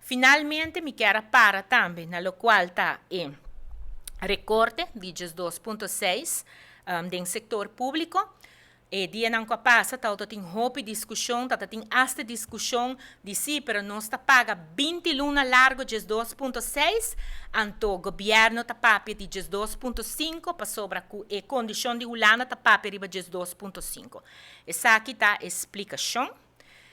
Finalmente mi kier a para tambe na locual ta e recorte di 12.6 den sector publico. E dianan cu a pasa tawata tin hopi discusion, tawata tin hasta discusion di si, pero nos ta paga 20 luna largo 12.6, anto gobierno ta papia di 12.5 pasobra cu e condicion di Hulanda ta papia riba 12.5. Esaki ta explicacion.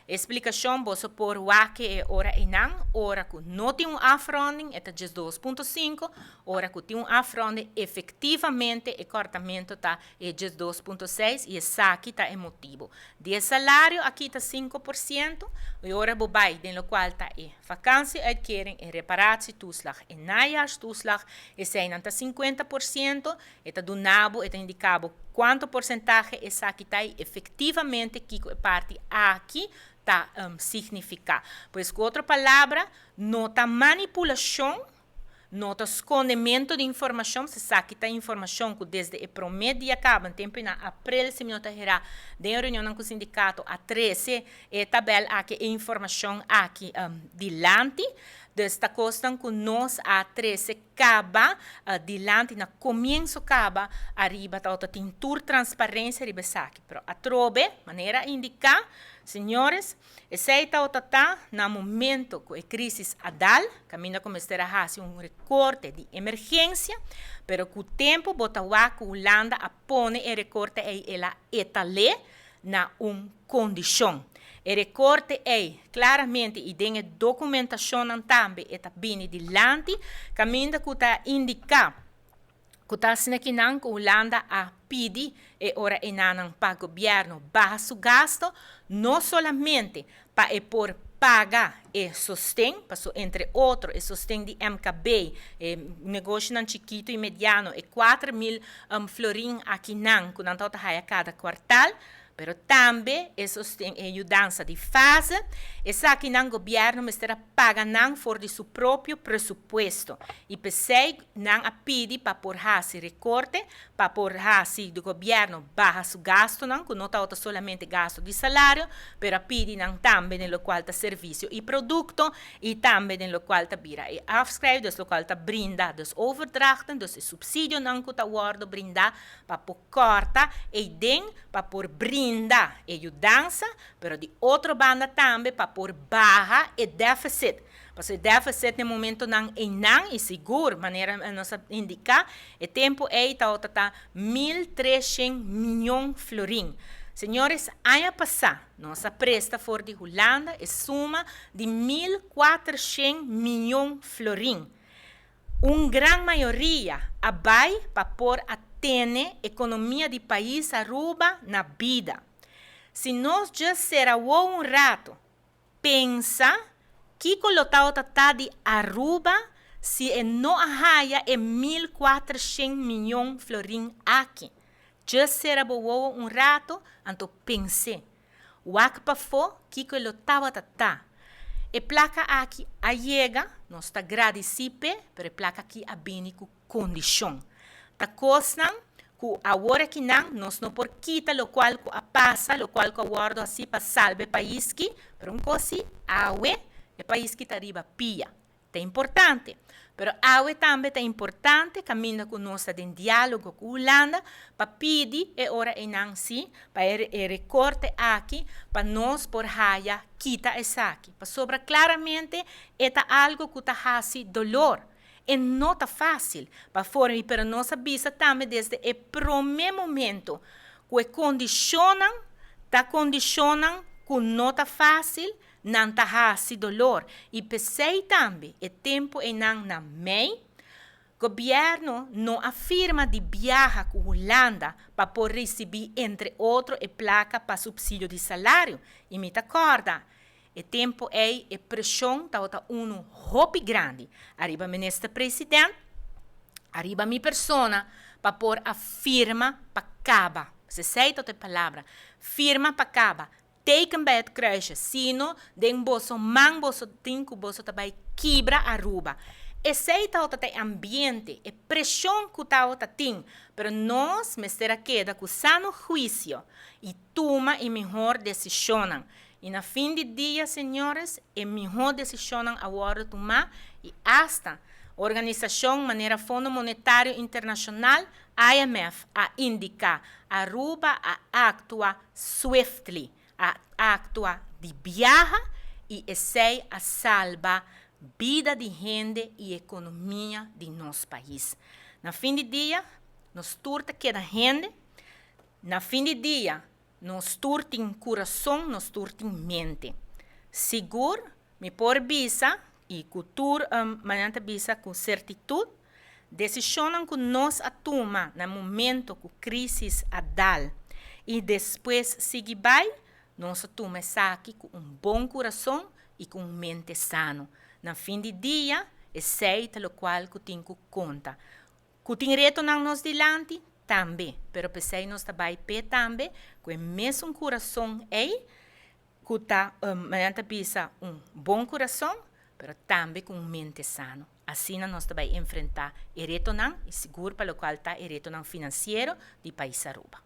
Explicacion boso por wak e ora einan, ora cu no tin un afronding, e ta 12.5, ora cu tin un afronding, efectivamente e cortamento ta e 12.6 y esaki ta e motibo. Di salario aki ta 5% y ora bo bay den locual ta e vakantieuitkering, e reparatietoeslag, e najaarstoeslag, esey ta 50%, e ta dunabo, e ta indicabo cuanto porcentahe esaki ta efectivamente kico e parti aki ta significa. Pues, cu otro palabra, no ta manipulacion, no ta scondemento di informacion, bo sa cu ta informacion cu desde e prome dia caba, tempo na april, si mi no ta era, den reunion cu e sindicato, a 13, e tabel aki, e informacion aki dilanti, dus ta cosnan cu nos a 13 caba dilanti na comienso caba ariba ta tin tur transparencia riba esaki. Pero atrobe, manera indica, señores, esey ta ta na momento cu e crisis a dal, caminda cu mester a haci un recorte di emergencia, pero cu tempo bo ta wak cu Hulanda a pone e recorte ey el a etale na un condicion. E recorte ey claramente y den documentacion tambe e ta bini dilanti, caminda cu ta indica cu ta asina cu nan cu Hulanda a pidi e ora einan pa gobierno baha su gasto, no solamente pa e por paga e sosten, paso entre otro e sosten di MKB, e negoshi nan chikito y mediano, e 4 mil florin aki nan, cu nan ta haya cada kwartaal, pero tambe e sosten e yudansa di fase, esaki nan gobierno mester a paga nan for di su propio presupuesto. Y p'esey nan a pidi pa por hasi recorte, pa por hasi di gobierno baha su gasto nan, cu no ta solamente gasto di salario, pero a pidi nan tambe den locual ta servicio y producto, y tambe den locual ta bira e afschrijf, dus locual ta brinda, dus overdrachten, dus e subsidio nan cu ta wordo brinda pa por corta e den pa por brinda e yudansa, pero di otro banda tambe pa por baha e deficit. Paso e deficit na momento nan einan y sigur, manera nos a indica, e tempo ey ta ta 1.300 miyon florin. Señores, aña pasa, nos a presta for di Hulanda e suma di 1.400 miyon florin. Un gran mayoria a bay pa por a tene economia di pais Aruba na bida. Si nos just cera un rato, pensa kico lo ta di Aruba si e no a haya e 1.400 miyon florin aki. Just cera bo un rato, anto pensa. Wak pafo kico lo tawata ta. E placa aki a yega, nos ta gradici p'e, pero e placa aki a bini cu condicion. Ta cosnan cu awor aki nan nos no por kita locual cu a pasa, locual cu a wordo haci pa salba e pais aki, pero un cos si, awe e pais aki ta riba pia. Ta importante. Pero awe tambe ta importante caminda cu nos ta den dialogo cu Hulanda pa pidi e ora einan si, pa e recorte aki, pa nos por haya kita esaki. Pasobra claramente e ta algo cu ta hasi dolor. E no ta facil pa forma, pero nos a bisa tambe desde e prome momento cu e condicionnan ta condicionnan cu no ta facil, nan ta hasi dolor. Y p'esey tambe e tempo einan na mei, gobierno no a firma di biaha cu Hulanda pa por ricibi entre otro e placa pa subsidio di salario. Y mi ta corda, e tempo ey e presion tawata uno hopi grandi. Ariba minister president, ariba mi persona, pa por a firma pa caba. Esey ta e palabra. Firma pa caba. Teken bij het kruisje. Sino, den boso man boso tin cu boso ta bay kibra Aruba. Esey ta e ambiente, e presion cu ta tin. Pero nos mester a keda cu sano huicio y tuma e mihor decision. Y na fin di dia, señores, e miho decision a wordo tuma y hasta organisacion manera Fondo Monetario Internacional, IMF, a indica: Aruba a actua swiftly, a actua di biaha y esey a salba bida di hende y economia di nos pais. Na fin di dia, nos tur ta keda hende. Na fin di dia, nos tur tin curason, nos tur tin mente. Sigur, mi por bisa, y cu tur manera bisa cu certitud, decision cu nos a tuma na momento cu crisis a dal y despues sigui bay, nos a tuma esaki cu un bon curason y cu un mente sano. Na fin di dia, esey ta loke cu tin cu conta. Cu tin retonan nos dilanti, tambe, pero p'esey nos ta bay pe tambe, cu e mesun curason ey, cu ta, manera bisa, un bon curason, pero tambe cu un mente sano. Asina nos ta bay enfrenta e retonan, y sigur pa loke ta e retonan financiero di pais Aruba.